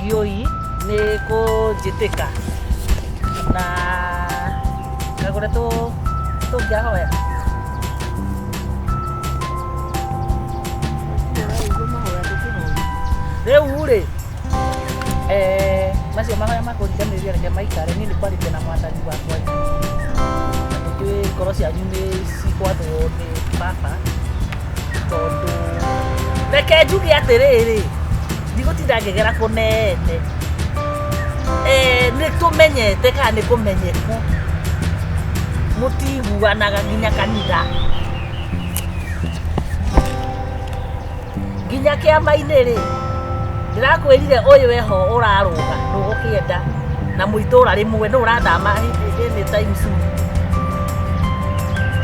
thengiũi nĩ kũnjĩtĩka na kagũre tũngĩahoya. Rĩu rĩ macio mahoya ma kũriganĩria reke maikare, niĩ nĩ kwarĩria na mwathani wakwa, na nĩ njũĩ ngoro cianyu nĩ cikwathwo nĩ baba, tondũ reke njuge atĩrĩrĩ, ndigũtinda ngĩgera kũnene. Nĩ tũmenyete kana nĩ kũmenyeku mũtiguanaga nginya kanitha, nginya kĩama-inĩ rĩ, ndĩrakwĩrire ũyũ eho ũrarũga ndũgũkĩenda na mũitũra rĩmwe nũ ũrathama anytime soon.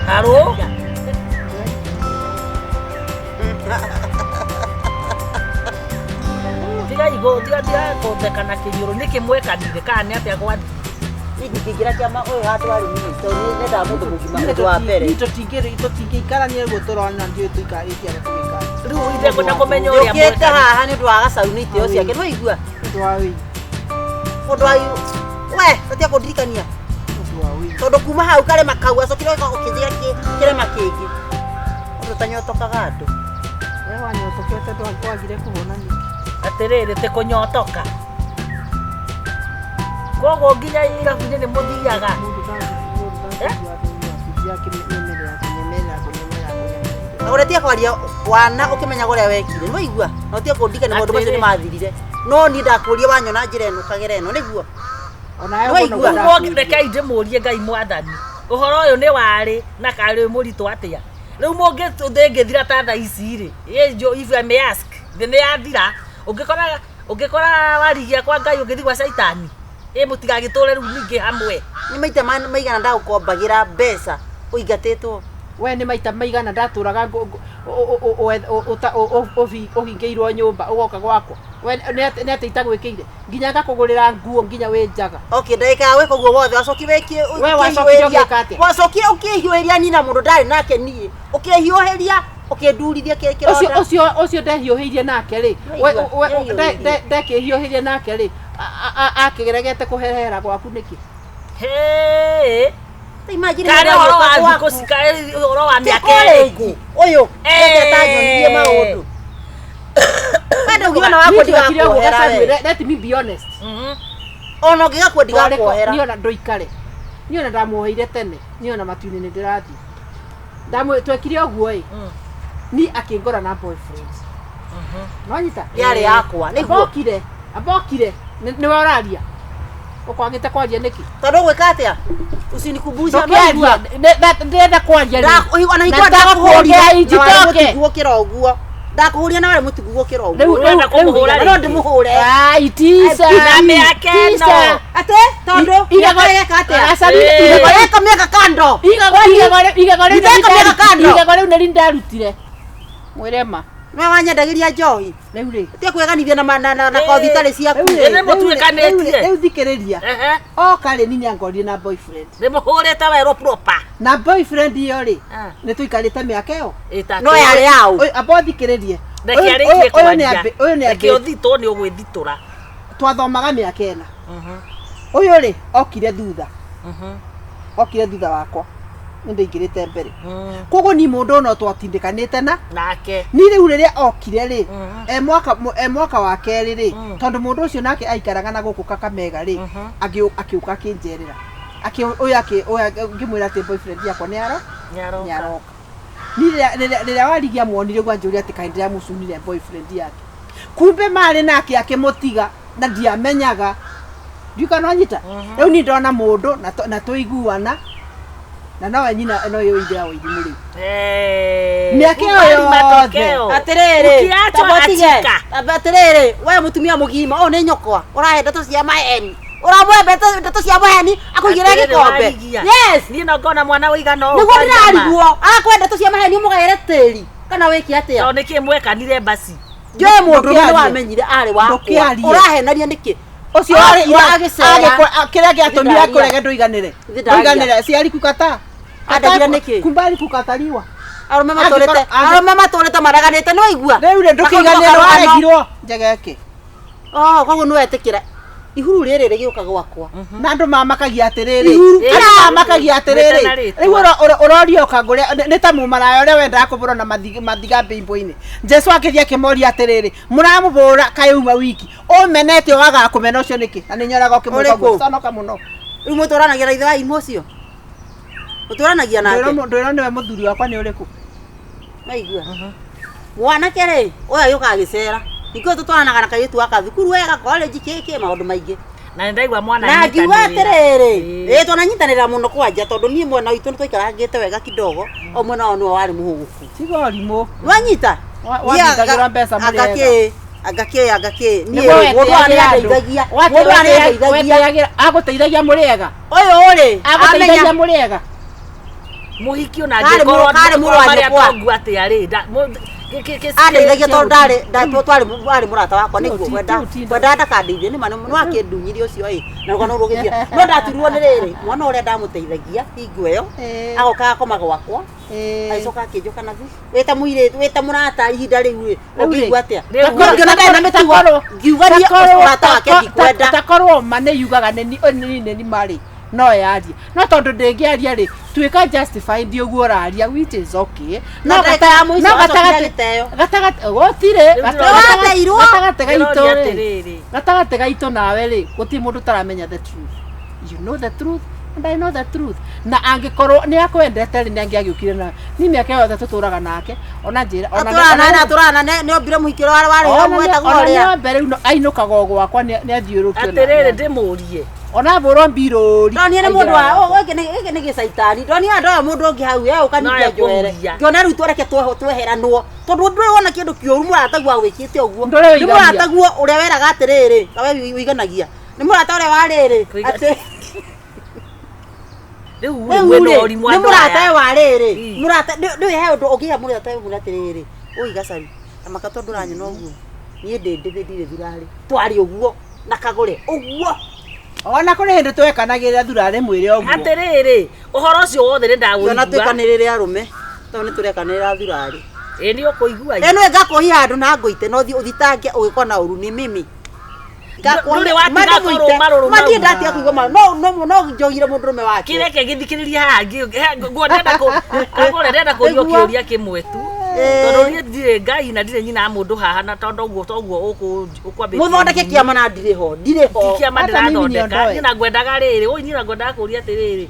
Harũ tiga igo tiga tiga gũtheka na kĩnyũrũ, nĩkĩ mwekanire kana nĩ atĩa gwathiĩ? Niĩ ndingĩingĩra kĩama ũyũ handũ arĩ minista, nĩ nyendaga mũndũ mũgima ũndũ wa mbere. Tũtingĩikarania ũguo tũrona, ndiũĩ tũikarĩtie atĩa tũgĩikara. Rĩu ithe ngwenda kũmenya ũrĩa Njũkĩte mwekanire. Haha nĩ ũndũ wa gacau nĩ itĩo ciake, nĩ waigua? Ũndũ wa wĩi. Ũndũ wa we ũtige kũndirikania. Ũndũ wa wĩi. Tondũ kuma hau karema kau acokire ũkĩnjiga kĩrema kĩngĩ. Ũndũ ũtanyotokaga andũ. We wanyotokete wagire kũhona nĩkĩ? Atĩrĩrĩ, tĩ kũnyotoka koguo nginya irabu-inĩ nĩ mũthiaga. Mũndũ ndangĩigua andũ akĩnyemerera kũnyemerera kũnyemerera kũnyemerera. Na ũrĩa tiga kwaria wana ũkĩmenyaga ũrĩa wekire, nĩ waigua? Na ũtige kũndirikania maũndũ macio nĩ Atĩrĩ. mathirire. No niĩ ndakũria wanyona njĩra ĩno ũkagera ĩno, nĩguo? Ona Nĩ waigua? Rĩu rekei ndĩmũrie Ngai mwathani, ũhoro ũyũ nĩ warĩ na karĩ mũritũ atĩa? Rĩu mũngĩ thĩ ĩngĩthira ta thaa ici rĩ, if I may ask, thĩ nĩ yathira, ũngĩkora ũngĩkora warigia kwa Ngai ũngĩthiĩ gwa caitani, ĩ mũtigagĩtũre rĩu ningĩ hamwe. Nĩ maita maigana ndagũkombagĩra mbeca ũingatĩtwo? We nĩ maita maigana ndatũraga ũhingĩirwo nyũmba ũgoka gwakwa? We nĩ atĩ itagwĩkĩire nginya ngakũgũrĩra nguo nginya wĩ njaga. Okay, ndagĩka ya gwĩka ũguo wothe wacokire wĩkie We wacokire ũgĩka atĩa? Wacokire ũkĩhiũhĩria niĩ na mũndũ ndarĩ nake niĩ. Ũkĩhiũhĩria ũkĩndurithia Ũcio kĩronda. Ũcio ndehiũhĩirie nake rĩ, Waigua, ndehiũhĩirie. ndekĩhiũhĩrie nake rĩ, akĩgeregete kũherera gwaku nĩkĩ? Hĩ, Imagine karĩ mũndũ ũhoro wa agĩũka thikũ gwaku. ci karĩ ũhoro wa Ti mĩaka college, ĩrĩkũ? Ũyũ endete anyonirie maũndũ. We ndaugira ona wakwa Niĩ twekire ũguo, ndigakuohera Gacagũ, we. let me be honest. Ona ũngĩgakua ndigakuohera. Niĩ ona ndũikare, niĩ ona ndamuoheire tene, niĩ ona matu-inĩ nĩ ndĩrathiĩ. Twekire ũguo ĩ, ni akĩngora na boyfriend, nonyita. Yarĩ yakwa, nĩguo. Ambokire, ambokire nĩwe ũraria, ũkwagĩte kwaria nĩkĩ? Tondũ ũgwĩka atĩa? Usinikumbushe. Ndũkĩaria, ndĩrenda kwaria rĩu. Ona Na hingwo ndakũhũria ndakũhũria injitoke. na warĩ mũtigu gũkĩra ũguo. Ndakũhũria na warĩ mũtigu gũkĩra ũguo. Rĩu Ũrenda kũmũhũra No rĩngĩ? ndĩmũhũre. Ai, tisa. Na mĩaka ĩno. Tisa. Atĩ tondũ mĩaka ĩgeka atĩa? Aca, igego Ĩka mĩaka kando. Igego rĩu Itheka mĩaka kando. Igego rĩu nĩ ndarutire mwĩrema. Nĩwe wanyendagĩria njohi. Rĩu rĩ, Tiga kwĩganithia na kothi itarĩ ciaku. Rĩu rĩ, Ĩ, nĩ mũtuĩkanĩtie. Rĩu thikĩrĩria. Oka rĩ, nini angorire na boyfriend. Nĩ mũhũrĩte werũ proper. Na boyfriend ĩyo rĩ, Ah. nĩ tũikarĩte mĩaka ĩyo. Ĩtatũ. No yarĩ yaũ. Ũyũ, amba ũthikĩrĩrie. Reke Ũyũ- arĩkie ũyũ nĩ kwaria. ũyũ nĩ Reke ambĩ ũthitwo nĩ ũgwĩthitũra. Twathomaga mĩaka 4. Ũyũ rĩ, okire thutha, okire thutha wakwa, nĩ ndaingĩrĩte mbere, koguo ni mũndũ no twatindĩkanĩte na Nake. Ni rĩu rĩrĩa okire rĩ, e mwaka wa kerĩ rĩ, tondũ mũndũ ũcio nake aikaraga na gũkũ Kakamega rĩ, akĩũka akĩnjerera. Ũyũ ngĩmwĩra atĩ boyfriend yakwa nĩ aro Nĩaroka. Nĩaroka. Ni rĩrĩa warigia muonire ũguo, anjũria atĩ kaĩ ndĩramũcunire boyfriend yake, kumbe marĩ nake akĩmũtiga na ndiamenyaga. Ndiuka no nyita rĩu ni ndona mũndũ na tũiguana na nowe nyina no yo ithe wa irimũ rĩu. Mĩaka ĩyo Kubali yothe. matokeo. Atĩrĩrĩ, Ukiachwa tamba ũtige. achika. Tamba atĩrĩrĩ, we mũtumia mũgima, ũyũ nĩ nyũkwa, ũrahe ndeto cia maheni. Ũramũhe ndeto cia maheni, akũigĩre Atĩrĩrĩ, gĩkombe. warigia. Yes. Niĩ no ngona mwana ũigana ũũ Nĩguo kwaria ma. ndĩrarigwo, arakũhe ndeto cia maheni ũmũgaĩre tĩri, kana wĩke atĩa? Tondũ nĩkĩ mwekanire basi? Njũĩ mũndũ ũrĩa Ndũkĩarie. wamenyire arĩ wakwa. Ndũkĩarie. Ũrahenania nĩkĩ? Ũcio Okire agĩcera. Kĩrĩa gĩatũmire Ithe akũrege ndũiganĩre. Ithe ndaria. Ndũiganĩre si alikukata. Andagire nĩkĩ? Kumbe alikukataliwa. Arũme matũrĩte, arũme matũrĩte maraganĩte, nĩ waigua? Rĩu rĩ, ndũkĩiganĩre Makarũgano. waregirwo njegeke. Oh, koguo nĩ wetĩkĩra ihuru rĩrĩ rĩgĩũka gwakwa. Na andå mamakagia atä Ihuru. rä rä andå mamakagia atä rä Mwĩtana rä rĩtwa. rä u å roria å kangå nä ta må maraya å rä a wendaga kå bå rwo na mathiga mbimbo-inä Jesu akä thiä akä moria atä rä rä må ramå bå ra kaä uma wiki å menete å wagaga kå mena å cio nä kä na nä nyoraga å kä Ũrĩkũ? må conoka må no. Rĩu mũtũranagia na ithe wa imũ ũcio? Mũtũranagia nake? Ndwä rwo nä we må thuri wakwa nä å rä kå. Maigua. Mwanake rĩ, ũyũ agĩũka agĩcera. Ningĩ tũtwaranaga na kairĩtu gaka thukuru wega, college kĩkĩ maũndũ maingĩ. Na nĩ ndaigua mwana Na ngiuga anyitanĩrĩra. atĩrĩrĩ, Ĩĩ. ĩĩ twananyitanĩra mũno kwanja tondũ niĩ mwena witũ nĩ twaikarangĩte wega kidogo, o mwena wao nĩwe warĩ mũhũgũku. Tiga å rimå. Nwanyita? Wathingagĩrwo mbeca mũrĩ Anga kĩ, anga kĩ, anga kĩ. Niĩ Nĩguo mũndũ ũyũ wetĩagĩra andũ. nĩandeithagia. Mũndũ ũyũ nĩandeithagia. Agå teithagia må rä ega. Ũyũ rĩ, Agå teithagia amenya må rĩ ega. Mũhiki ona Karĩ angĩkorwo karĩ mũrũ wa marĩ nyũkwa. atongu atĩa rĩ, andeithagia tondũ ndarĩ twarĩ warĩ mũrata wakwa nĩguo Ti- kwenda ti- kwenda ndakandeithie nĩ ma nĩ wakĩndunyire ũcio ĩ na rũgano rũgĩthira no ndaturirwo nĩ rĩrĩ mwana ũrĩa ndamũteithagia hingo ĩyo agoka agakoma gwakwa agĩcoka akĩnjoka na thu wĩta mũirĩtu wĩta mũrata ihinda rĩu rĩ Rĩu rĩ, ũngĩigua atĩa Rĩu No ngĩona ndarĩ na mĩtugo ngiuga niĩ ũrata wake ndikwenda. Takorwo ma nä yugaga nä ni marä no yarie no tondå ndä ngä aria rä tuä ka justified å guo å raria which is okay. Na ndagĩka ya mũico acokire agĩteo. Gatagatĩ gũtirĩ. Rĩu Nĩwateirwo. Gatagatĩ gaitũ Ndĩroria rĩ, atĩrĩrĩ. gatagatĩ gaitũ nawe rĩ, gũtirĩ mũndũ ũtaramenya the truth. You know the truth and I know the truth. Na angĩkorwo nĩ akwendete rĩ, nĩ angĩagĩũkire na ni mĩaka yothe tũtũraga nake ona njĩra ona Atũrana atũrana nĩ ombire mũhiki ũrĩa warĩ warĩ ona mwetagwo nĩ ũrĩa mbere rĩu ainũkaga o gwakwa nĩ athiũrũkio. Atĩrĩrĩ, ndĩmũrie. Ona bũrwo mbirũri. Ndonire nĩ mũndũ wa oh, gĩkĩ gĩkĩ nĩ gĩcaitani. Ndonire andũ aya mũndũ ũngĩ hau e ũkanikia No njoere. ekũhuria. Ngĩona rĩu twereke tweheranwo tondũ ndũrĩ wona kĩndũ kĩũru mũrataguo agwĩkĩte ũguo. Ndũrĩ Nĩ ũigania. mũrataguo ũrĩa weraga atĩrĩrĩ, kawe ũiganagia. Nĩ mũrata ũrĩa warĩrĩ atĩ Rĩu rĩu mwĩna rĩ, ũrimũ nĩ andũ mũrata aya. we warĩrĩ. Ii. Mũrata ndũĩ he ũndũ ũngĩhe mũrata we mwĩre atĩrĩrĩ, ũi gacaru amaka tondũ ũranyona ũguo niĩ ndĩ ndĩ ndirĩ thurarĩ twarĩ ũguo na kagũre ũguo. Ona kũrĩ hĩndĩ twekanagĩrĩra thurarĩ mwĩrĩ ũguo. Atĩrĩrĩ, ũhoro ũcio wothe nĩ Ngĩona ndaũigua. twĩkanĩrĩre arũme tondũ nĩ tũrekanĩrĩra thurarĩ. Ĩ nĩ ũkũigua. Ĩno ĩngakũhia handũ na ngũite no thiĩ ũthitange ũgĩkona ũru nĩ mimi. Ndũrĩ watiga kũrũma rũrũma Mathiĩ u. ndatiga kũigua ma no no no njogire mũndũrũme wake. Kĩreke gĩthikĩrĩrie haha ndĩrenda kagũre ndĩrenda kũrio Nĩguo. kĩũria kĩmwe tu. Ĩĩ. Tondũ niĩ ndirĩ Ngai na ndirĩ nyina wa mũndũ haha na tondũ ũguo toguo ũkwambĩtie. Mũthondeke kĩama na ndirĩ ho ndirĩ ho. Ti kĩama Hata mimi ndĩrathondeka niondoe. niĩ na ngwendaga rĩrĩ ũi niĩ na ngwendaga kũria atĩrĩrĩ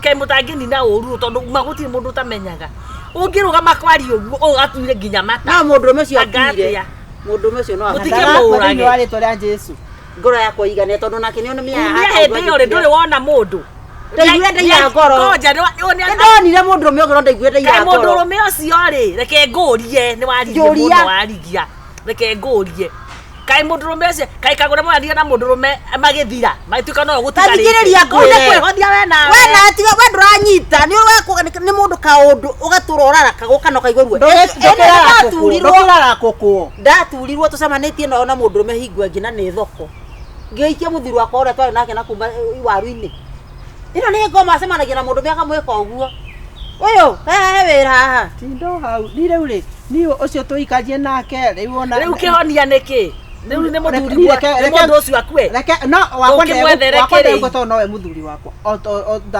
kaĩ mũtangĩnina ũru tondũ ma gũtirĩ mũndũ ũtamenyaga ũngĩrũgama kwaria ũguo ũgatuire nginya mata. No mũndũrũme ũcio Anga akuire. atĩa? Mũndũrũme ũcio no Mũtige akuire. Ndarakua mũũrage. thĩinĩ wa rĩtwa rĩa Jesu. Ngoro yakwa igane tondũ nake nĩona mĩaya Kumia hĩndĩ ĩyo rĩ ndũrĩ wona mũndũ. Ndaiguire ndaira ngoro. Ngoja nĩ Ndonire mũndũrũme ũngĩ no ndaiguire ndaira kaĩ ngoro. mũndũrũme ũcio rĩ reke ngũrie nĩ waririe Njũria. mũno warigia reke ngũrie kaĩ mũndũrũme ũcio kaĩ kagũre mwaria na mũndũrũme magĩthira magĩtuĩka no gũtigarĩte. Tathikĩrĩria Kũu nĩ ngwĩre. kwĩhothia we nawe. We na tiga we ndũranyita nĩ ũrekwo nĩ mũndũ kaũndũ ũgatũra ũraraka kana ũkaigua ruo. Ndaturirwo Ndũkĩrarakũkwo. Ndaturirwo tũcemanĩtie nao na mũndũrũme hingo ĩngĩ na nĩ thoko ngĩikia mũthuri wakwa ũrĩa twarĩ nake na kuma waru-inĩ ĩno nĩ ngoma acemanagia na mũndũrũme akamwĩka ũguo ũyũ he wĩra haha. Tindo hau ni rĩu rĩ ni ũcio tũikarie nake rĩu ona Rĩu kĩhonia nĩ kĩ? Rĩu nĩ mũthuri Reke- nĩ mũndũ ũcio akue. Reke no wakwa Ũkĩmwethere wakwa kĩrĩ? ndegũkua tondũ nowe mũthuri wakwa.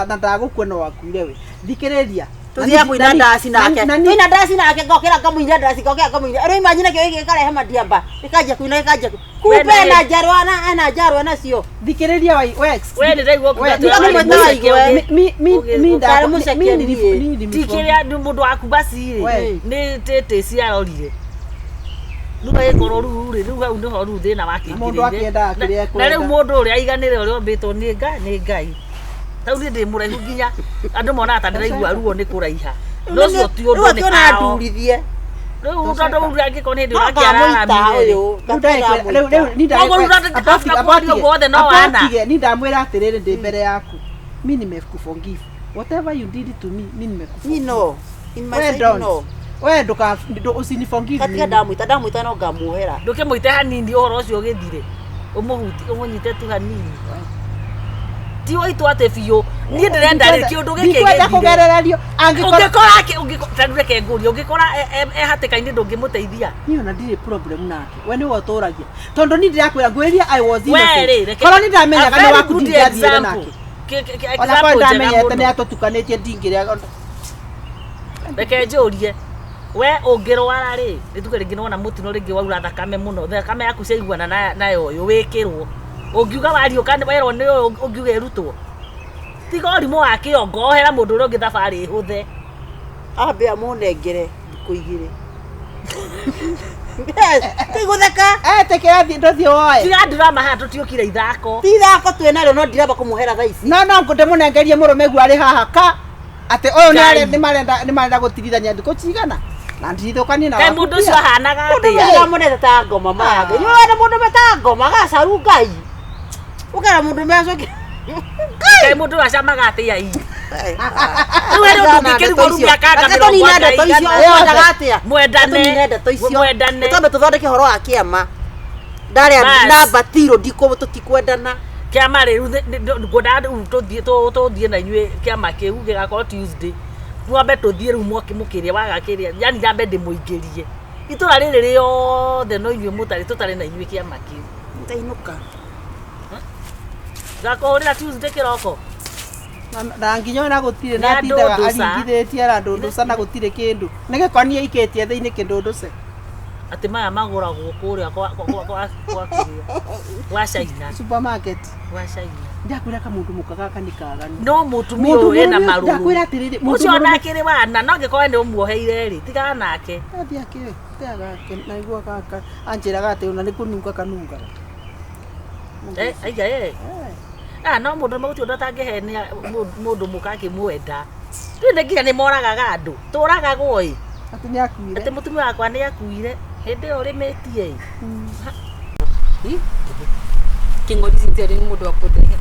Na ndagũkua no akuire we thikĩrĩria. Tũthiaga kũina ndaci nake na ni- tũina ndaci nake ngokĩra ngamũina ndaci ngokĩra ngamũina rĩu imagine kĩo gĩkarehe madiamba gĩkanjia kũina gĩkanjia kumbe We na- ena njarwa na ena njarwa nacio. Thikĩrĩria wa we We nĩ ndaigua We- ũkiuga atĩ Nĩ warĩ mũmwe mũceke waigua. ũngĩ- mi Ndarĩ mũceke niĩ. Ti kĩrĩa nĩ mũndũ waku basi rĩ We. nĩ tĩtĩ ciarorire rĩu agĩkorwo rĩu rĩ rĩu hau nĩho rĩu thĩna Mũndũ akĩendaga kĩrĩa na rĩu ekwenda. mũndũ ũrĩa aiganĩre ũrĩa ũmbĩtwo nĩ Ngai nĩ Ngai tau niĩ ndĩ mũraihu nginya andũ monaga ta ndĩraigua ruo nĩ kũraiha no ũcio ti Rĩu ũndũ nĩ akĩona kao ndurithie rĩu tondũ rĩu angĩkorwo nĩ hĩndĩ no ngamũita ũrakĩararamire ũyũ Rĩu rĩu rĩu ni Koguo rĩu after kuonio guothe no wana. ni ndamwĩra atĩrĩrĩ ndĩ mbere yaku mi nimekuforgive whatever you did to me mi nimekuforgive. Ni no in my We side don't. no. We nduka usiniforgive Katika mimi. ndamwita ndamwita no ngamuohera. Ndũkĩmũite hanini ũhoro ũcio ũgĩthire ũmũhuti ũmũnyite tu hanini. Ti ũitũ atĩ biũ. Niĩ ndĩrenda rĩ kĩũndũ gĩkĩ Ndikwenda gĩthire. kũgerererio angĩkorwo Ũngĩkora ũngĩkora reke ngũrie, ũngĩkora e hatĩka-inĩ ndũngĩmũteithia. Niĩ ona ndirĩ problem nake, we nĩwe ũtũragia, tondũ niĩ ndĩrakwĩra ngwĩria I was We rĩ, innocent. reke Korwo nĩ ndamenyaga a nĩ very waku good ndingĩathiire example. nake. Example Ona korwo njega ndamenyete mũno. nĩ atũtukanĩtie ndingĩrĩa. Reke njũrie, we ũngĩrwara rĩ, nĩ tuge rĩngĩ nĩwona mũtino rĩngĩ waura thakame mũno, thakame yaku ciaiguana na ya ũyũ wĩkĩrwo, ũngiuga wariũka werwo nĩ ũyũ ũngiuga ĩrutwo? Tiga ũrimũ wa kĩongo, ohera mũndũ ũrĩa ũngĩ thabarĩ ĩhũthe. Ambe amũnengere thikũ igĩrĩ. Ti gũtheka. Etĩkĩra thiĩ ndũthiĩ woe. Tiga drama haha, tũtiũkire ithako. Ti ithako twĩnarĩo, no ndiramba kũmũhera thaa ici. No ndĩmũnengerie mũrũme guo arĩ haha ka atĩ ũyũ Ngai. nĩ marenda gũtigithania thikũ cigana na ndirithũkanie na Kaĩ waku mũndũ pia. ũcio ahanaga Mũndũ atĩa? ndĩramũnete ta ngoma maya. Nĩ mũndũ meta ngoma gacaru Ngai. Ũkera mũndũ meacoke. Kaĩ mũndũ ũyũ acamaga atĩa ii? Rĩu harĩ ũndũ ũngĩkĩrigwo rĩu mĩaka anga Reke tũnine mĩrongo ndeto icio, ĩna. ũkwendaga atĩa? Mwendane. Tũnine ndeto icio. Mwendane. Twambe tũthondeke ũhoro wa kĩama. Ndarĩa Bas. ndambatirwo ndikũ tũtikwendana. Kĩama rĩu ngwendaga rĩu tũthiĩ tũthiĩ na inyuĩ kĩama kĩu gĩgakorwo Tuesday. Mwambe tũthiĩ rĩu mwaki mũkĩrĩa waga kĩrĩa, yani nyambe ndĩmũingĩrie itũra rĩrĩ rĩothe, no inyuĩ mũtarĩ tũtarĩ na inyuĩ kĩama kĩu. Ndainũka. Ngakũhũrĩra Tuesday kĩroko. Na nginya ona gũtirĩ Nĩ na atindaga andũndũca. aringithĩtie arandũndũca na gũtirĩ kĩndũ nĩ gĩkonia ikĩtie thĩinĩ kĩndũndũce. Atĩ maya magũragwo kũrĩa kwa kĩrĩa gwa China. Supermarket. Gwa China. Ndakwĩra kamũndũ mũka gaka nĩ kaganu. No mũtumia Mũndũ ũyũ ena mũrũme, marũrũ. ndakwĩra atĩrĩrĩ, mũndũ Ũcio mũrũme- ona akĩrĩ wana no angĩkorwo nĩ ũmuoheire rĩ, tigana nake. Athiĩ akĩ gake naigua gaka anjĩraga atĩ ona nĩ kũnunga kanungaga. Eh, aiga eh. Ah, no mũndũ ũmwe gũtirĩ ũndũ atangĩhenia mũndũ mũka akĩmwenda. Rĩu nĩ nginya nĩ moragaga andũ, tũragagwo ĩ. Atĩ nĩ akuire. Atĩ mũtumia wakwa nĩ akuire hĩndĩ ĩyo ũrĩmĩtie ĩ. Kĩng'ori sincerely nĩ mũndũ wa kũndehe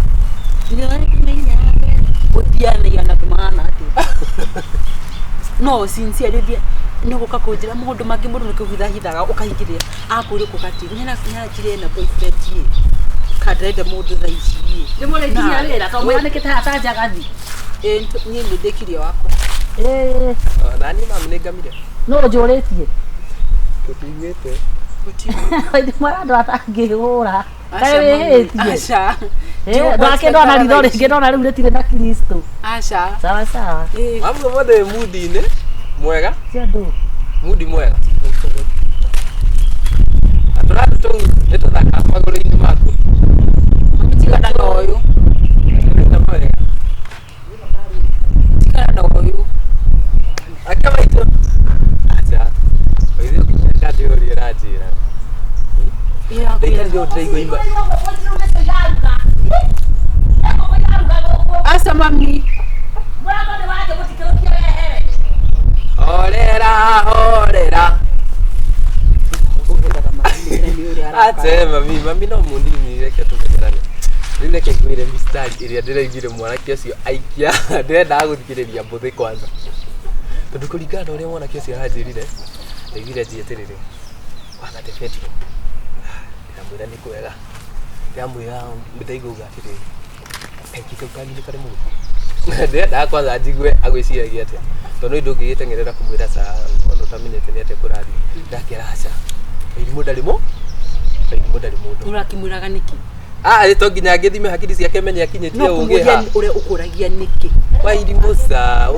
gũthianagia na andũ mahana atĩa, no sincerely thie no gũka kũnjĩra maũndũ mangĩ, mũndũ nĩ kũhithahithaga ũkahingĩrĩria akũria kuga atĩ nĩaranjire na boyfriend ĩ ka ndĩrenda mũndũ thaa ici ĩ. Ndĩmũrĩkirie wĩra tondũ mwanĩkĩte haha ta njagathi. Ĩ, niĩ nĩ ndĩkirie wakwa. Ĩĩ. Nani mamu nĩ ngamire. No ũnjũrĩtie. Tũtiiguĩte. Mwana andũ atangĩhũra. Kaĩ Aca, mami. wĩhĩtie? Aca. Ndwake ndona ritho rĩngĩ ndona rĩu rĩtirĩ na Kristo. Aca. Sawa sawa. Ĩ. Mamu ũmũthĩ wĩ mundi-inĩ mwega. Cia ndũ. Mundi mwega na tũratũ tũu nĩ tũthaka magũrũ-inĩ maku. Mami, tigana na ũyũ. Nĩ mwega. Tigana na ũyũ. Ake maitũ aca oithe ndĩ ũrĩa ũranjĩra ndaikarire ũũ ndĩraigua ima. Aca, mami. Horera horera. Ũhũraga mami nĩ ũrĩa araka. Ate mami, mami no munini, reke tũmenyerane. Rĩu reke ngwĩre mistari ĩrĩa ndĩraiguire mwanake ũcio aikia, ndĩrendaga gũthikĩrĩria mbũthĩ kwanza. Tondũ kũringana na ũrĩa mwanake ũcio aranjĩrire, ndaiguire njie atĩrĩrĩ, kwanza te Petro. Ndĩramwĩra nĩ kwega. Ndĩramwĩra ndaigua auga atĩrĩrĩ, kaingĩ kau kanini karĩ mũhuko. Ndĩrendaga kwanza njigue agwĩciragia atĩa. Tondũ nĩ ndũngĩgĩteng'erera kũmwĩra ca ona ũtamenyete nĩ atĩa kũrathiĩ. Ndakĩra aca. Irimũ ndarĩ mũ irimũ ndarĩ mũndũ. Ũrakĩmwĩraga nĩkĩ? Ah, to nginya ngĩthime hakiri ciake menye akinyĩtie No ũgĩ kũmũria ha. ũrĩa ũkũragia nĩkĩ? Wa irimũ ca.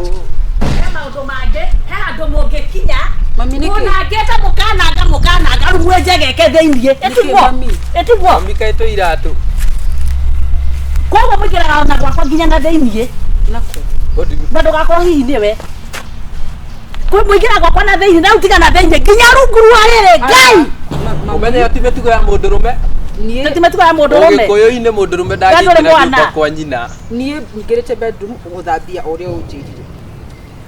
He maũndũ mangĩ, he handũ mũngĩkinya. Mami, nĩkĩ? Mũnangĩte mũkananga mũkananga rĩu mwenjegeke thĩiniĩ. Ĩtiguo. Mami? Ĩtiguo. Mami kaĩ twĩ iratũ. Koguo mũingĩraga ona gwakwa nginya na thĩiniĩ. Nako. Na ndũgakorwo hihi nĩwe. Kwĩ mũingĩra gwakwa na thĩiniĩ na rĩu tiga na thĩiniĩ nginya rungu rwa rĩrĩ Ngai. Ũmenye ti mĩtugo ya mũndũrũme. Niĩ Ti mĩtugo ya mũndũrũme. Ũgĩkũyũ-inĩ mũndũrũme ndũrĩ ndangĩingĩra mwana. nyũmba kwa nyina. Niĩ nyingĩrĩte bedroom gũthambia ũrĩa ũnjĩrire.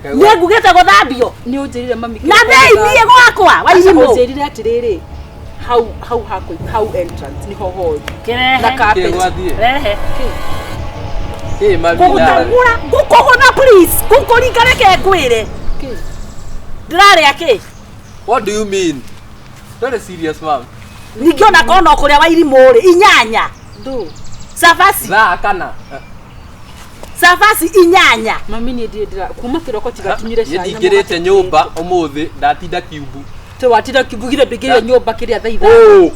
Niĩ ngugĩte gũthambio. Nĩ ũnjĩrire mami. Na thĩiniĩ gwakwa wa irimũ. Ũnjĩrire atĩrĩrĩ, hau hau hakũ hau entrance niho hothe. Kĩrehe. Na carpet. Kĩ gwathiĩ? Rehe. Kĩ mami na. Ngũgũtagũra, ngũkũgũtha please. Ngũkũringa reke ngwĩre. Kĩ? Ndĩrarĩa kĩ? What do you mean? Very serious, ma'am. Ningĩ ona korwo no kũrĩa wa irimũ rĩ, inyanya. Ndũ. Cabaci. Thaa kana. Cabaci inyanya. Mami niĩ ndirĩ ndĩra kuma kĩroko tiga tunyire Niĩ cai na ndingĩrĩte mũgate. nyũmba ũmũthĩ ndatinda kiumbu. Tũ watinda kiumbugire ndũingĩrire nyũmba kĩrĩa thaa ithano. Ũ.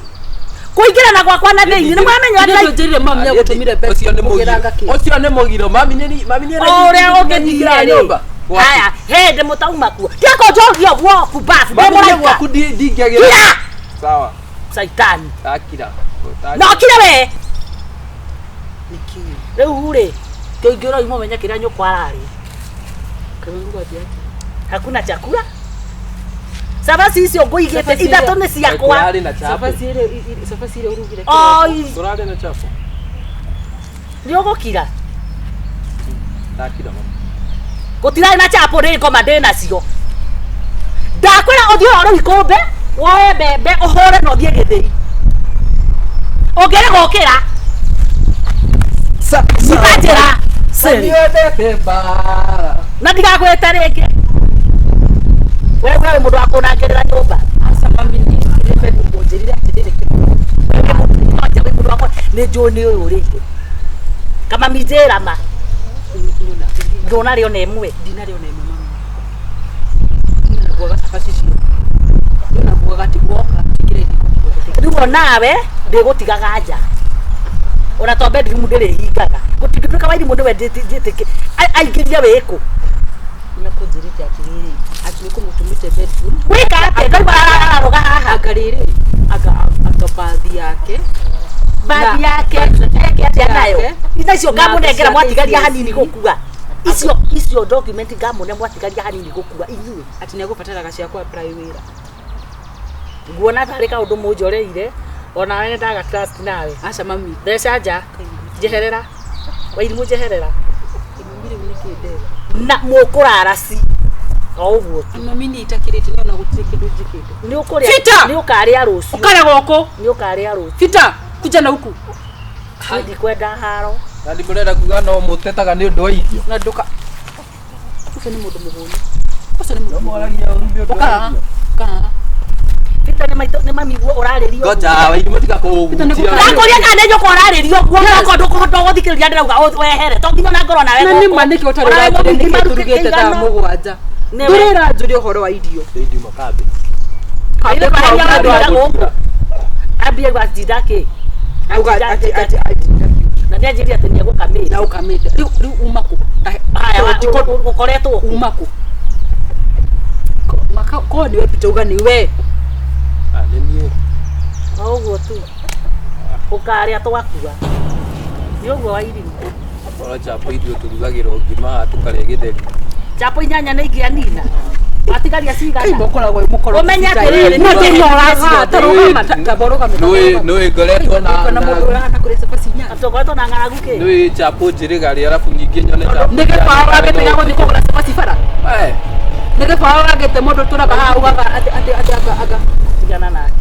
Kũingĩra na gwakwa na thĩinĩ nĩ mwamenya Nĩ atĩ ndũnjĩrire mami nĩagũtũmire mbeca Ũcio nĩ kũgĩra mũgiro. ngakĩ. Ũcio nĩ mũgiro. Mami nĩ mami nĩ o ũrĩa ũngĩthire rĩ. Haya, hĩndĩ mũtauma kuo. Tiga kũnjũria ũguo kumbabu. Ndĩ Mami nĩ mũraika. gwaku ndingĩagĩra. Kira! Sawa. Caitani. Ndakira. No kira we. Rĩu rĩ, kĩingĩro imwe menye kĩrĩa nyũkwa ararĩa. Hakuna chakula. Cabaci icio ngũigĩte Cabaci ithatũ iria- nĩ ciakwa. Kũrarĩ na chapo. Cabaci ĩrĩa cabaci ĩrĩa ũrugire kĩroko. Oi, Kũrarĩ na chapo. nĩ ũgũkira. Ndakira mami. Gũtirarĩ na chapo ndĩ ngoma ndĩ nacio. Ndakwĩra ũthiĩ ũhore ikũmbĩ, woe mbembe ũhũre na ũthiĩ gĩthĩi. Ũngĩrega ũkĩra, nyita njĩra. Sĩrĩ. Niendete mbara. Na ndigagwĩte rĩngĩ. We we wĩ mũndũ wa kũnangĩrĩra nyũmba. Aca mami niĩ ndĩrĩ ũnjĩrire atĩrĩrĩ kĩroko. Wĩ mũndũ wakwa nĩ njũĩ nĩ ũyũ ũrĩire. Kama njĩra ma. Ndũnarĩ ona ĩmwe. Ndinarĩ ona ĩmwe mami. Ndinaguaga cabaci icio. Ndinaguaga atĩ woka njĩkĩre riko. Rĩu onawe ndĩgũtigaga nja. Ona to bedroom ndĩrĩhingaga. Gũtingĩtuĩka wairimũ nĩwe njĩtĩkĩ aingĩrie wĩkũ. Nĩakũnjĩrĩte atĩrĩrĩ atĩ nĩkũmũtũmĩte bedroom Wĩka atĩa ngaigua ararũga haha. anga rĩrĩ anga anga bathi yake Bathi Na- yake eke atĩa nayo. yake. Ina icio Na ngamũnengera mbeca mwatigaria ciake hanini gũkua. Icio icio document ngamũne mwatigaria hanini gũkua inyuĩ. atĩ nĩagũbataraga cia kũ apply wĩra. Nguona tarĩ kaũndũ mũnjoreire onawe nĩ ndaga trust nawe. Aca mami. Mbeca nja njeherera. Wairimũ njeherera. Mami rĩu nĩkĩ ndeka? Na mũkũrara ci. O ũguo tu. Mami niĩ itakĩrĩte nĩ ona gũtirĩ kĩndũ njĩkĩte. Nĩ ũkũrĩa Fita! nĩ ũkarĩa rũciũ. Ũkare gũkũ. Nĩ ũkarĩa rũciũ. Fita, kuja na huku. Niĩ ndikwenda haro. Na ndimũrenda kuga no mũtetaga nĩ ũndũ wa irio. Na nduka. Ũcio nĩ mũndũ mũhũnu. Ũcio nĩ mũndũ mũhũnu. Mũragia ũru nĩ ũndũ Ũka wa haha. irio. Ũka haha. Peter nĩ maitũ nĩ mami guo ũrarĩrio. Ngoja wairimũ tiga Peter, nĩ kũhutia. Ndakũria kana nĩ nyũkwa ũrarĩrio guo okorwo ndũkũhota gũthikĩrĩria ndĩrauga wehere to nginya ona ngorwo nawe Na nĩ ma nĩkĩ ũtarĩ Onawe ũranjũria mũgima nĩkĩ tũrugĩte thaa kĩigana. mũgwanja. Nĩwe. Ndũrĩ ũranjũria ũhoro wa irio. Rĩu ndiuma kambĩ. Ile kwa hiyo andũ arĩa gũkũ. Ambie gwatinda kĩ? Auga atĩ atĩ atĩ Na nĩ anjĩrire atĩ nĩ egũkamĩte. na ũkamĩte. Rĩu rĩu uma kũ? Haya ũkoretwo kũ? Uma kũ? Maka ko nĩwe Peter uga nĩwe. Ah, nĩ niĩ. O ũguo tu. Ũkarĩa twakua. Nĩ ũguo wairimũ. Ora chapo ithuĩ tũrugagĩrwo ngima haha tũkarĩa gĩtheri. Chapo inyanya nĩ ingĩanina. Watigaria Kai cigana? mũkoragwo wĩ mũkoroku. Ũmenye atĩrĩrĩ, Nĩ nĩ ndĩnoraga ta rũgama ta borũgama. Nĩũĩ nĩũĩ ngoretwo na na mũndũ ũrahana kũrĩa cabaci inyanya. Tũkoretwo na ng'aragu kĩ? nĩũĩ chapo njĩrĩga rĩ arabu ningĩ nyone chapo. Nĩ gĩbaũ wagĩte gĩa gũthiĩ kũgũra cabaci bara. Eh, Nĩ gĩbaũ wagĩte mũndũ ũtũraga haha ugaga atĩ atĩ atĩ anga anga. Tigana nake.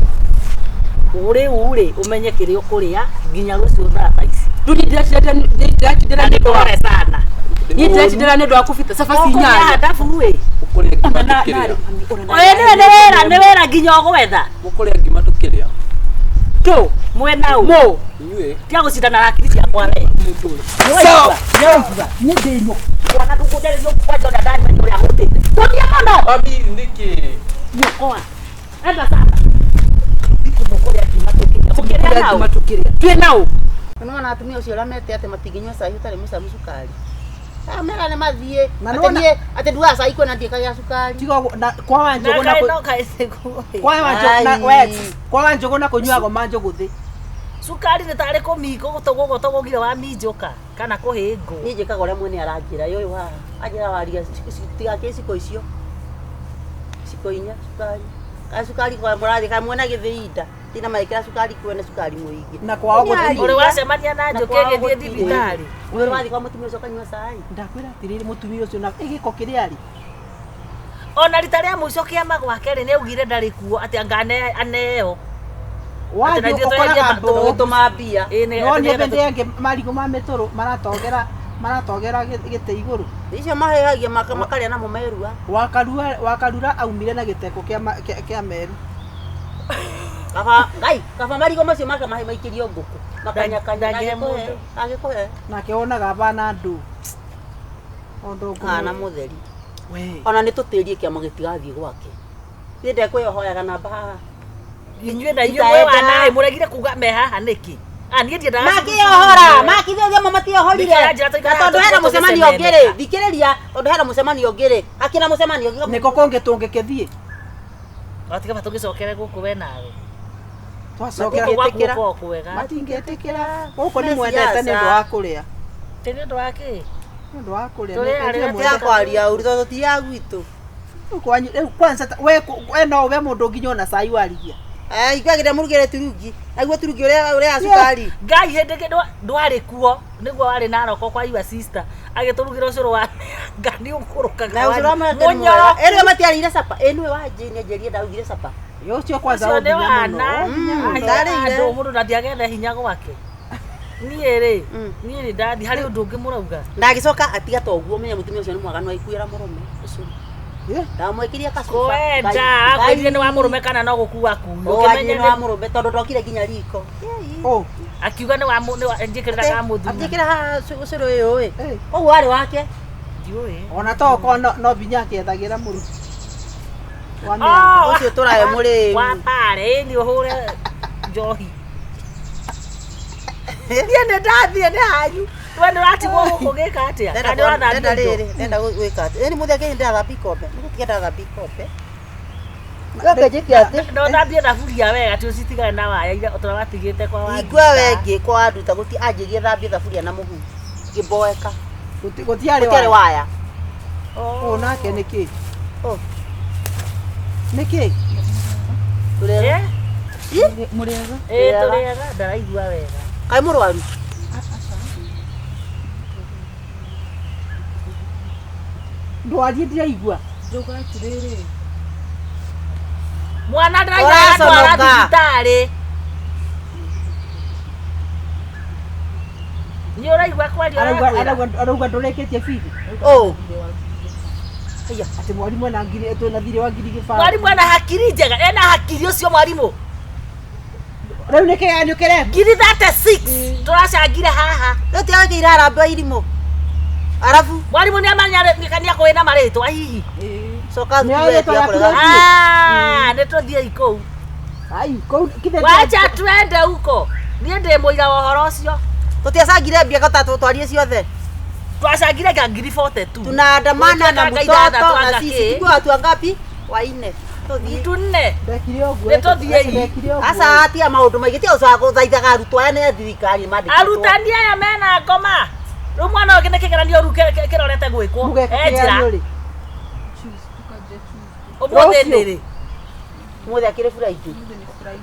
Rĩu rĩ ũmenye kĩrĩa ũkũrĩa nginya rũciũ thaa ta ici. Rĩu niĩ ndĩratindĩra Na nĩ nĩ ũndũ wa pore sana. niĩ ndĩratindĩra nĩ ũndũ wa kũbita cabaci Ũkũrĩa inyanya. handabu ĩ. mũkũrĩa ngima Ona na tũkĩrĩa. Oye nĩwe nĩ wĩra nĩ wĩra nginya ũgwetha. Mũkũrĩa ngima tũkĩrĩa. Tũ Mwena ũ. mũ Inyuĩ. Tiga gũcindana na akili ciakwa we. Sawa. Nĩ ndĩ nyũkwa na ndũkũnjarĩria kwanja ũrĩa ndamenya ũrĩa hũtĩte. Tũthiĩ mũno. Mami nĩkĩ? Nyũkwa. Enda sana. Ndikũmũkũrĩa ngima tũkĩrĩa. Mũkĩrĩa nao. ngima tũkĩrĩa. Twĩ nao. Nĩwona atumia ũcio ũrĩa mete atĩ matingĩnyua cai ũtarĩ mũcamu cukari. Amera nĩ mathiĩ. Na Atĩ nĩwona- niĩ atĩ nduaga cai kwena ndiĩkagĩra cukari. Tiga ũguo, na kwa Na Wanjũgũ na kaĩ kũ- no kaĩ sikuĩ. kwa Wanjũgũ na Ai. we kwa Wanjũgũ na kũnyuagwo manjũgũ thĩ. Cukari nĩ tarĩ kũmingũ gũtũgũgwo tũgũgire wa minjũka kana kũhĩngwo. Niĩ njĩkaga ũrĩa mwene aranjĩra yũyũ haha. Anjĩra waria tigakĩre ciko icio. Ciko inya cukari. Ka cukari kwa mũrathiĩ ka mwena gĩthĩi nda. Tina maĩkĩra cukari kwene cukari mũingĩ. Na kwao gũtirĩ. Ũrĩ wacemania na Na njũkĩ kwao ĩgĩthiĩ gũtirĩ. thibitarĩ. Ũrĩ wathiĩ kwa mũtumia ũcio ũkanyua cai. Ndakwĩra atĩrĩrĩ mũtumia ũcio na gĩko kĩrĩa arĩ. Ona rita rĩa mũico kĩama gwake rĩ nĩ augire ndarĩ kuo atĩ anga aneo. Wathiĩ na ithuĩ ũkoraga tũrendia mbũũ. Tũgĩtũma mbia. Ĩ nĩ No nĩ nĩ- hĩndĩ ĩngĩ marigũ ma mĩtũrũ maratogera maratogera gĩtĩ igũrũ. Icio mahehagia makarĩa namo merua. Wakarua wakarura aumire na gĩteko kĩa ma- kĩa kĩa meru. Kaba ngai kaba marigũ macio make mahe maikĩrio ngũkũ. Makanyakanya Ndangĩhe agĩkũhe mũndũ. agĩkũhe. Nake wonaga bana andũ. Ũndũ Kana mũtheri. We. Ona nĩ tũtĩrie kĩama gĩtigathiĩ gwake. Niĩ ndekwĩyohoyaga namba haha. Inyuĩ na inyuĩ mwĩ wanaĩ mũregire kuga me haha nĩkĩ? Ah, niĩ ndiendaga Makĩyohora, makithĩria ma matiyohorire. Nĩkĩo aranjĩra tũikare Na tondũ hena haha mũcemanio ũngĩ rĩ, tũgĩcemania. thikĩrĩria, tondũ hena mũcemanio ũngĩ rĩ, hakĩna mũcemanio ũngĩ. Nĩko kũngĩ tũngĩkĩthiĩ. Watiga tũgĩcokere gũkũ we nawe. Twacokera Gũkũ gwaku Matingĩtĩkĩra. gũkoragwo kwega. matingĩtĩkĩra. Gũkũ nĩ mwendete nĩ ũndũ wa kũrĩa. Tĩ nĩ ũndũ wa kĩ? Nĩ ũndũ wa kũrĩa. Tũrĩa arĩa Tiga kwaria ũru tondũ ti ya gwitũ. Rĩu kwanyu rĩu kwanza we no we mũndũ nginya ona cai warigia. Eh, iguagĩra mũrugĩre turungi. Naguo turungi ũrĩa ũrĩa cukari. Ngai hĩndĩ ĩngĩ ndwarĩ kuo nĩguo warĩ Naroko kwa your sister agĩtũrugĩra ũcũrũ wa mĩanga nĩ ũkũrũkaga Na ũcũrũ wa mũrenge nĩ mũnyoro mwega. Ĩrĩ matiarĩire capa. Ĩ nĩwe wa Jane anjĩrire ndarugire capa. Yo ũcio kwanza ũcio nĩ ũnginya mũno. wana Ũnginya mũno. Ndarĩire. andũ mũndũ ndathiagethe hinya gwake niĩ rĩ Mm. niĩ rĩ ndathi harĩ ũndũ ũngĩ mũrauga Na agĩcoka atiga ta ũguo menya mũtumia ũcio nĩ mwaganu aikuĩra mũrũme. Ũcũrũ. Eh, Ndamwĩkĩria kacuba. kwenda Ngai- akwĩrire nĩ wa mũrũme kana no gũkua kuo Ũkĩmenya ũkĩmenya nĩ wa mũrũme tondũ ndokire nginya riko. Oh, akiuga nĩ wa nĩ wa njĩkĩrĩra ka mũthuri Njĩkĩra haha ũcũrũ ũyũ ĩ. Eh. Ũguo warĩ wake. ndiũĩ ona to okorwo no binya akĩethagĩra mũru. Wa mĩanga. Oh, Ũcio tũrayo mũrĩu. wa pare nĩ ũhũre njohi niĩ nĩ ndathiĩ nĩ hanyu we nĩ ũratigwo gũkũ gĩka atĩa Ndenda Kana nĩ ũrathambia ndenda indo? rĩrĩ, ndenda gwĩka atĩ. Ĩni mũthenya kĩndĩ ndathambia ikombe. Nĩ gũtiga ndathambia ikombe. Yoke njĩke atĩ. na ũthambie thaburia wega ti ũcitigane na waya iria ũtũra watigĩte kwa wanduta. Ingua we ngĩkwa wanduta gũti anjĩrie thambie thaburia na mũhu. Ngĩmboeka. Gũtiarĩ Gũtiarĩ waya. waya. Ũũ nake nĩkĩ? Oh. Nĩkĩ? Tũrega. Eh? Mũrĩega? Ĩ, tũrĩega ndaraigua wega Kaĩ mũrwaru? Ndwarie ndiraigua. Ndauga atĩrĩrĩ, mwana ndaraigua aratwara Ũraconoka. thibitarĩ nĩ ũraigua kwaria Arauga ũrakwĩra arauga ndũrĩkĩtie bithi. Oh. Aya, atĩ mwarimũ ena ngiri twĩna thirĩ wa ngiri gĩbaũ. mwarimũ ena hakiri njega ena hakiri ũcio mwarimũ Rĩu nĩ kĩgeranio kĩrekwo. ngiri 36 tũracangire haha Rĩu tiagĩkĩire harambee wa irimũ. Arabu mwarimũ nĩ amenya nĩ akũĩ na marĩtwa hihi coka Nĩ thukuru oĩ we rĩtwa tiga rĩaku kũrega. rĩa- Ah, nĩ tũthiĩi kũu Ai, kũu kithe wacha twende huko niĩ ndĩ mũira wa ũhoro ũcio Tũtiacangire mbia kota twarie ciothe. twacangire nga ngiri 42 Tunaandamana na Ũgĩtuĩka mtoto ithathatũ na anga sisi. kĩ? Tukiwa watu wangapi? Waine. Tũthiĩ. ndu nne Ndekire ũguo. Nĩ tũthiĩi. Ndekire ũguo. Aca tia maũndũ maingĩ tia ũcoka gũthaithaga arutwo aya nĩ a thirikari mandĩkĩtwo. arutani aya mena ngoma rĩu mwana ũngĩ nĩ kĩgeranio rĩu kĩrorete gwĩkwo Mũgeka Eh, njĩra kĩgeranio rĩ? tukanjia Tuesday. ũmũthĩ Rũciũ. nĩ rĩ Ũmũthĩ akĩrĩ Friday. Ũmũthĩ nĩ Friday.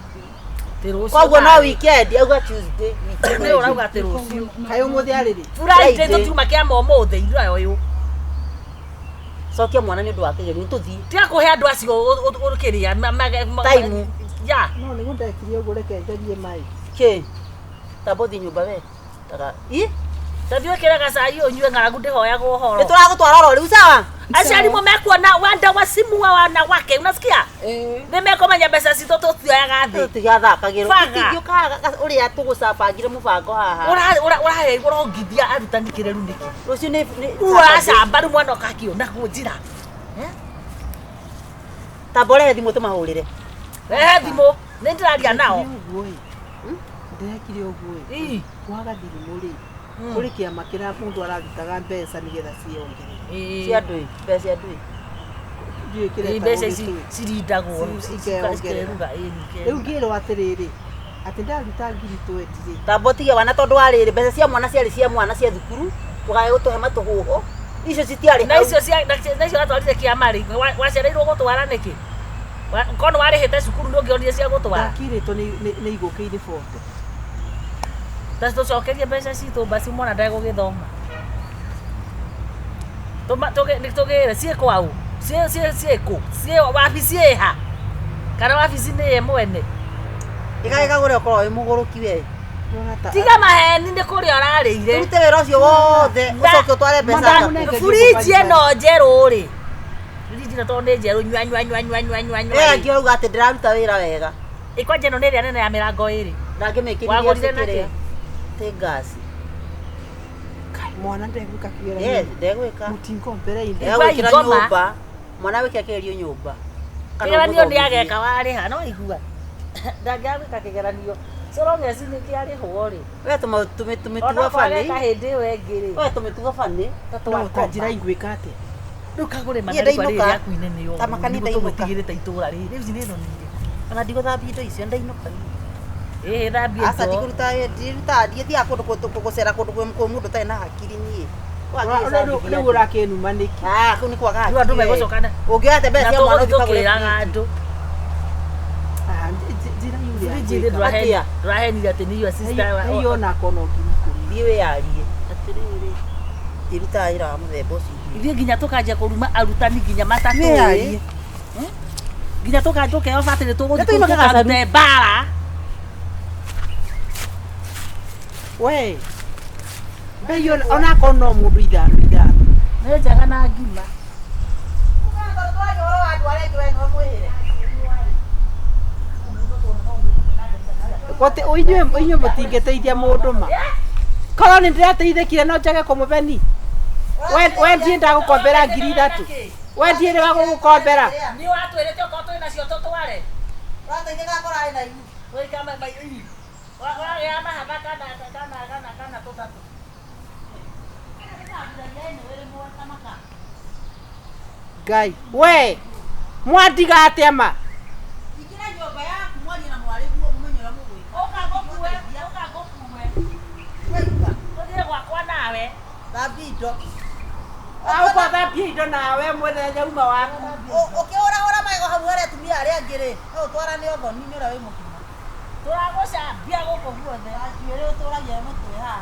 Tĩ rũciũ Koguo no tarĩ. weekend auga Tuesday. weekend. nĩ ũrauga atĩ rũciũ Kaĩ ũmũthĩ arĩ rĩ? Friday Friday. tũtiuma kĩama ũmũthĩ ithuĩ ũyũ Cokia mwana nĩ ũndũ wa kĩgeranio tũthiĩ. tiga kũhe andũ acio ũkĩrĩa Time. ya No nĩguo ndekire ũguo reke njarie maĩ. Kĩ? Tamba ũthiĩ nyũmba we. Taka. Ĩ? tathiĩ ũkĩre gacai ũnyue ng'aragu ndĩhoyagwo ũhoro Nĩ tũragũtwara oro rĩu sawa? aciari mo mekuona wanda wacimu wa wanawake unasikia Eh, nĩ mekũmenya mbeca citũ tũtioyaga thĩ Tũtigathakagĩrwo. Baga. Tũtingĩũkaga ũrĩa tũgũcabangire mũbango haha. ũrahe ũrongithia arutani kĩreru nĩkĩ Rũciũ nĩ nĩ- ũracamba rĩu mwana ũkakĩona njĩra Tamba ũrehe thimũ tũmahũrĩre. rehe thimũ nĩ ndĩraria nao Ũguo ĩ. Ndekire ũguo ĩ. Ii. Kwaga thirimũ rĩ. Kũrĩ kĩama kĩrĩa mũndũ ararutaga mbeca nĩgetha ciongerere. Ii. Cia ndũĩ. Mbeca cia ndũĩ. Ndiũĩ Ii, kĩretagwo mbeca ici gĩtũĩ. cirindagwo Ikeongerera. cikeruga Rĩu ngĩrwo atĩrĩrĩ, atĩ ndaruta ngiri 20 rĩ. Tamba ũtige wana tondũ wa rĩrĩ mbeca cia mwana ciarĩ cia mwana cia thukuru tũkae gũtũhe matũhũhũ icio citiarĩ na hau. icio cia na icio watwarire kĩama rĩ wacereirwo gũtwara nĩkĩ korwo nĩ warĩhĩte cukuru nĩ ũngĩonire cia gũtwara Ndakirĩtwo nĩ igũkĩire 40. ta tũcokerie mbeca citũ basi mwana ndegũgĩthoma tũgĩre ciĩ kwaũ ciĩ kũ ciĩ wabici ĩha kana wabici nĩ ye mwene Ĩgagĩkagũre ũkorwo wĩ mũgũrũki we. Ndĩrona ta- tiga maheni nĩ kũrĩa ũrarĩire Ũrute wĩra ũcio wothe ũcoke ũtware mbeca Madamu ngaku. nenge- buriji ĩno njerũ rĩ buriji ĩno tondũ nĩ njerũ nyua nyua nyua nyua nyua nyua We nyua angĩ auga atĩ ndĩraruta wĩra wega. ĩkwanja ĩno nĩ ĩrĩa nene ya mĩrango ĩrĩ Ndangĩmĩkĩrire Wagũrire na kĩrĩa. kĩ? Tĩ ngasi. Kai Mwana ndegwĩka Yes, kĩgeranio. ndegwĩka. Mũtingombere indo. Ndegwĩkĩra Ngoma. nyũmba. Mwana wĩke kĩgerio nyũmba. Kana Kĩgeranio nĩ ũmũthomithie. ageka warĩha no igua. Ndangĩaga gwĩka kĩgeranio. So long as nĩ kĩarĩhwo rĩ. We tũmĩtugo Onokorwo bani. ageka hĩndĩ ĩyo ĩngĩ rĩ. We tũmĩtugo bani. No ta njĩra ingwĩka atĩa? Rĩu kagũre Niĩ mana rĩkwa rĩrĩ ndainũka. rĩaku inene ũguo. Ta makanitha Nĩguo inũka. tũgũtigĩrĩte itũra rĩrĩ. Rĩu ici nĩ thoni irĩkũ? Ona ndigũthambia indo icio ndainũka. Ĩĩ thambia Aca indo. ndigũruta ndirutaga ndiathiaga kũndũ gũcera kũndũ kwĩ mũndũ ũtarĩ na hakiri niĩ. Rĩu ũrakĩnuma nĩkĩ? Ah, kũu nĩ kwaga Rĩu andũ hakiri. megũcokana. Ũngĩoya te mbeca Na cia mwana tũgũthiĩ ũthiĩ ũkagũre tũkĩraga fridge. andũ. Ah, njĩra yurĩa Fridge ngwĩka. ĩrĩ Atĩa? ndũrahenire atĩ nĩ your sister. Hei onako no 10,000. Thiĩ wĩyarie. Atĩrĩrĩ. Ndirutaga wĩra wa mũthemba ũcio. Ithuĩ nginya tũkanjia kũruma arutani nginya matatũĩ. Wĩyarie. Nginya tũkeo batĩrĩ tũgũthiĩ Nĩ tũinũke tũkarute mbara. We. Mbei onako no mũndũ ithano ithano. Nĩ njega na ngima. Gote inyuĩ mũtingĩteithia mũndũ ma. Korwo nĩ ndĩrateithĩkire no njage kũmũbeni. We ndiĩ ndagũkombera 3,000. We ndiĩ wa gũgũkombera. Nĩ watwĩrĩte okorwo twĩ nacio tũtware. Wĩka ũragĩa mahatha kana kana kana kana tũtatũ. Ngai. We. Mwandiga atĩa ma? Ingĩra nyũmba yaku mwarie na mwarĩguo mũmenye ũrĩa mũgwĩka. Ũka ngũkue, ũka ngũkue. Tũthiĩ gwakwa nawe. Thambia indo. Ũkothambia indo nawe mwene nyauma waku. Ũkĩhũrahũra magego hau harĩa atumia arĩa angĩ rĩ, no ũtwarane ũthoni nĩ ũrĩa wĩ mũkima. Tũragũcambia gũkũ guothe. Njuĩrĩ ũtũragia mũtwe haha.